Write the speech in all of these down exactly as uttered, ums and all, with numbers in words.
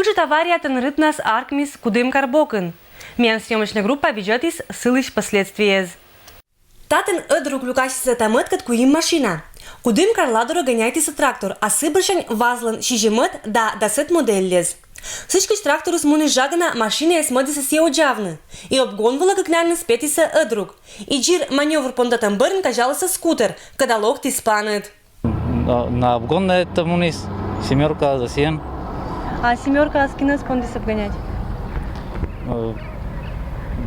Ӧд авариятӧн рытнас артмис Кудымкар бокын. Миян съёмочнӧй группа видзӧдіс сылысь последствиеяс. Татӧн ӧд друг люкасисӧ та мӧдкӧд куим машина. Кудымкар ладорӧ гӧняйтіс трактор, а сы бӧрсянь ВАЗлӧн сизимӧд да дасӧд моделльяс. Сідзкӧ тракторыс муніс жагӧна, машинаыс мӧдіс сійӧс одзавны. И обгон вылӧ кыкнанныс петіс ӧд друг. И дзир манёвр пондатӧм бӧрын казяліс скутер, кӧда локтіс паныд. На, на обгон на это муніс, семёрка за сиен. А семёрка скинӧс пондіс обгонять? Э,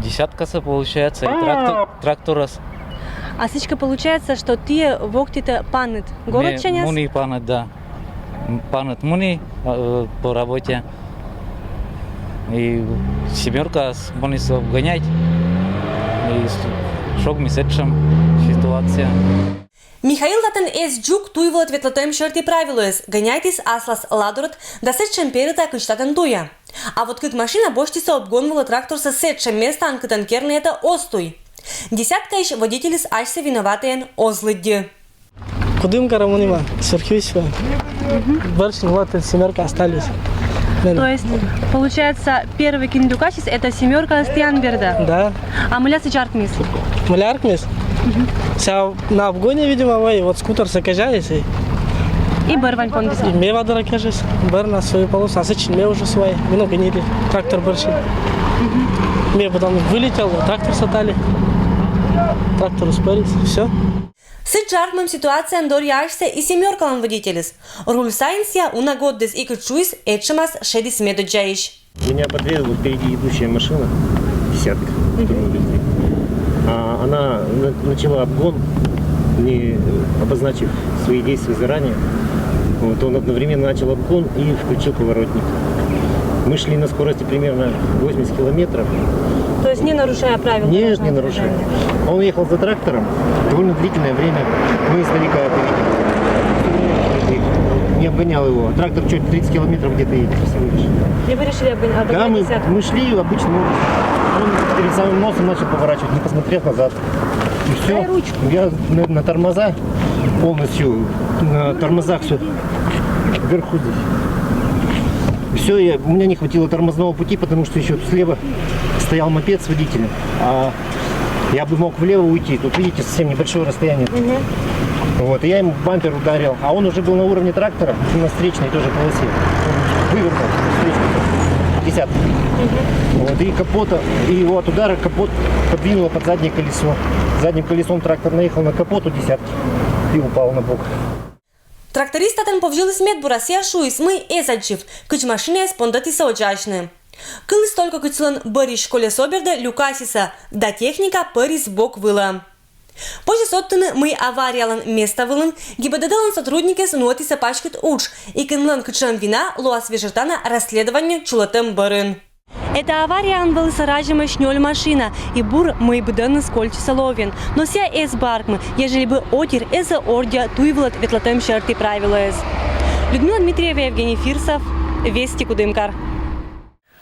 Десяткасӧ получается, и трактор, тракторас. А сідзкӧ получается, что ті воктіт паныд городсяньыс? Муні паныд, да. М, Паныд муні э, по работе. И семёрка муніс обгонять. И с- шогмис этшӧм ситуация. Михаил татӧн эз дзук туй вылад ветлӧтӧм сьӧрті правилояс, гӧняйтіс аслас ладорӧд да сэтшӧм перита, кыдз татӧн туя. А вот кык машина босьтісӧ обгон вылӧ тракторсӧ сэтшӧм местаын, кытӧн керны это оз туй. Десяткаысь водительыс асьсӧ виноватӧйӧн оз лыддьы. Кудымкарӧ мунім, сюрс кызь. Бӧрсин вот эта семёрка остались. То есть, получается, первый, кин люкасис, это семёрка, стоян берда? Да. А мыля сідз артмис? Мыля артмис? Ся на обгоне, видимо, вай, вот скутерсӧ казяліс и... И бӧр вань пондіс. И ме вадара кажись, бӧр на свою полосу, а сэтшӧм ме уже свай, много не трактор бӧрсин. Ме потом вылетел, трактор сатали. Трактор успорис, всё. Сідз жӧ артмӧм ситуацияӧн дорйӧ асьсӧ и семёркалӧн водительыс. Руль сайын сійӧ уна гӧгӧрвоис и, кыдз шуис, этшӧмас шедіс медоддзаысь. Меня подрезала впереди идущая машина, десятка, которую мы везли. А она на- начала обгон, не э, обозначив свои действия заранее. Вот, он одновременно начал обгон и включил поворотник. Мы шли на скорости примерно восемьдесят километров. То есть не нарушая правила? Нет, не нарушая. Он ехал за трактором довольно длительное время. Мы издалека это видели. Не обгонял его. Трактор чуть тридцать километров где-то едет всего лишь. И вы решили обгон- Да, обогнать мы, десятку? Мы шли обычным образом. Он перед самым носом начал поворачивать, не посмотрев назад. И все. Я на, на тормоза полностью, на тормозах все. Вверху здесь. Все, я, у меня не хватило тормозного пути, потому что еще слева стоял мопед с водителем. А я бы мог влево уйти. Тут, видите, совсем небольшое расстояние. Вот, и я ему бампер ударил. А он уже был на уровне трактора, на встречной тоже полосе. Вывернул встречку. Десятку. Вот, и капота, и его от удара капот подвинуло под заднее колесо. Задним колесом трактор наехал на капот у десятки и упал на бок. Тракторист татӧн повзьыліс медбурас, сійӧ шуис, мый эз аддзыв, кыдз машинаыс пондӧтісӧ одзасьны. Кыліс только, кыдз сылӧн бӧрйысь колесо бердӧ люкасисӧ, да техника пӧрис бок вылӧ. Позис содтыны, мый авариялӧн места вылын ГИБДД-лӧн сотрудникъяс нуӧтісӧ паськыд удж, и кӧнмӧн, кытшӧм вина, лоас вежӧртана расследование чулӧтӧм бӧрын. Эта аварияын вӧліс разьӧмӧсь нёль машина, и бур, мый быдӧныс кольччисӧ ловйӧн. Но сійӧ эз бӧр артмы, ежели бы отир эз ордйӧ туй вылад ветлӧтӧм сьӧрті правилояс. Людмила Дмитриева, Евгений Фирсов, «Вести», Кудымкар.